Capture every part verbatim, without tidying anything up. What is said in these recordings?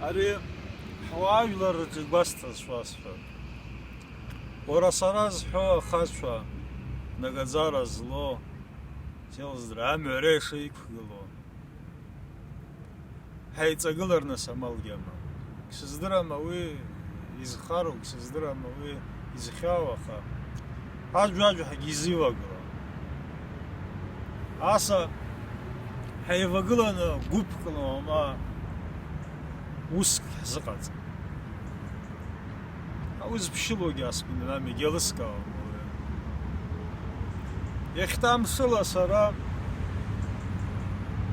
Ари ҳуаажәлар рҿы игәасҭаз шәасҳәап. Уара сара зҳәо ахацәа, нагаӡара злоу, сеилздраа амҩа реиша иқәгылоу, ҳаиҵагылар нас амалгьы амам. Сыздырам уи изхароу, сыздырам уи изхьаау, аха аӡәаӡәҳагьы изивагылам. Аса ҳаивагыланы гәыԥкны уама уск ҳзыҟаҵам. Аус ԥшьылогьы асгәындам, егьа лыскаауам уаҩы. Иахьҭамшыла сара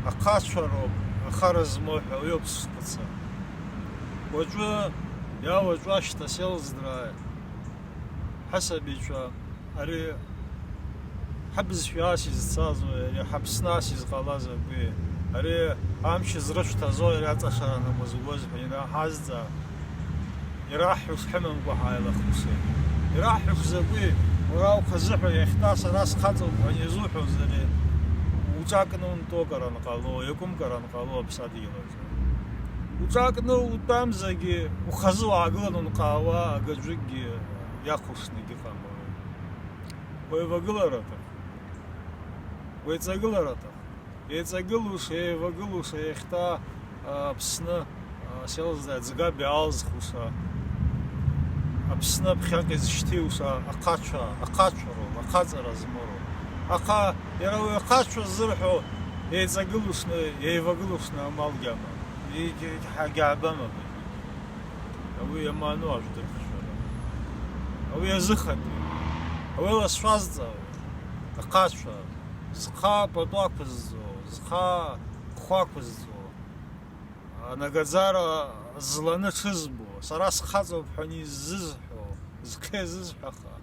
ахацәа роуп, ахара змоу ҳәа уиоуп схәыцра. Уаҵәы, иа уаҵәы ашьҭа сеилздрааит. Ҳасабицәа, ари ҳабызшәа ас изцазои, ари ҳаԥсны ас изҟалаз акәи, ари амч зрышәҭазои, ари аҵашара намызгоз ҳәа ианаҳазҵаа, ираҳҳәо шҳамамкәа ҳааилахысит. Ираҳҳәо закәи, уара ухазы ҳәа иахьтәа сара схаҵоуп ҳәа иазуҳәоз ари, уҿакны унтәо акыр анҟало, иакәымкәа анҟало аԥсадгьыл аҿы. Уҿакны утәамзаргьы, ухазы уаагыланы унҟаауа агаӡәыкгьы иахәаԥшны егьыҟам. Уеивагылар аҭахуп. Уеиҵагылар аҭахуп. Еиҵагылоушәа, еивагылоушәа, иахьтәа, а, Аԥсны, а, сеилздраа ӡгаб иаалзхуша, Аԥсны аԥхьаҟа изышьҭиуша ахацәа, ахацәа роуп, ахаҵара змоу роуп. Аха иара уи ахацәа ззырҳәо еиҵагылоушәа, еивагылоушәа амалгьы амам. Егь-, егь-, ҳагьаабама. Ауи иаману ажәдырхшәара. Ауи азыхатәи. Ауи ала сшәазҵаауеит. Ахацәа, зхы пату ақәызҵо, зхы хәы ақәызҵо, анагаӡара зланы дшызбо, сара схаҵоуп ҳәа ани ззызҳәо, зхы иазызҳәаха,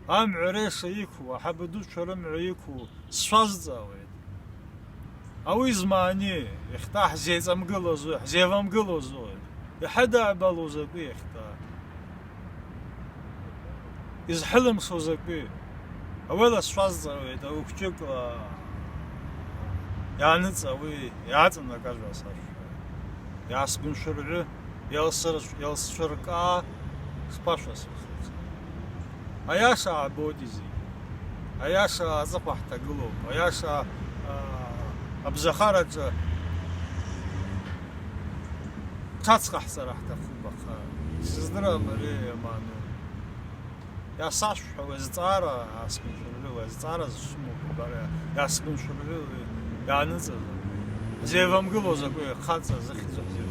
амҩа реиша иқәу, аҳаба дуцәа рымҩа иқәу, сшәазҵаауеит. Ауи змаани, иахьтәа ҳзеиҵамгылозуи, ҳзеивамгылозуи? Иҳадаабалоу закәи иахьтәа? Изҳылымшо закәи? Ауи ала сшәазҵаауеит, ауи хәҷыкла иааныҵ, ауи иааҵанак ажәа сашәҳәа. Иаасгәыншәырҩы, иалсыршә-, иалсцәыркаа шԥашәасҳәоз? Аиаша аабоит зегьы. Аиаша аҵыхәа ҳҭагылоуп. Аиаша, аа, абзахараҿы ҽаҵәҟаҳҵара ҳҭахуп, аха сыздырам ари иаману. Иасашәҳәа, уи азҵаара аасгәыншәырҩы, уи азҵаара зсымоуп, убар, иаасгәыншәырҩы, уи иааныҵазар. Ҳзеивамгыло закәи, хаҵа зыхьӡу ҳзеивамгыло?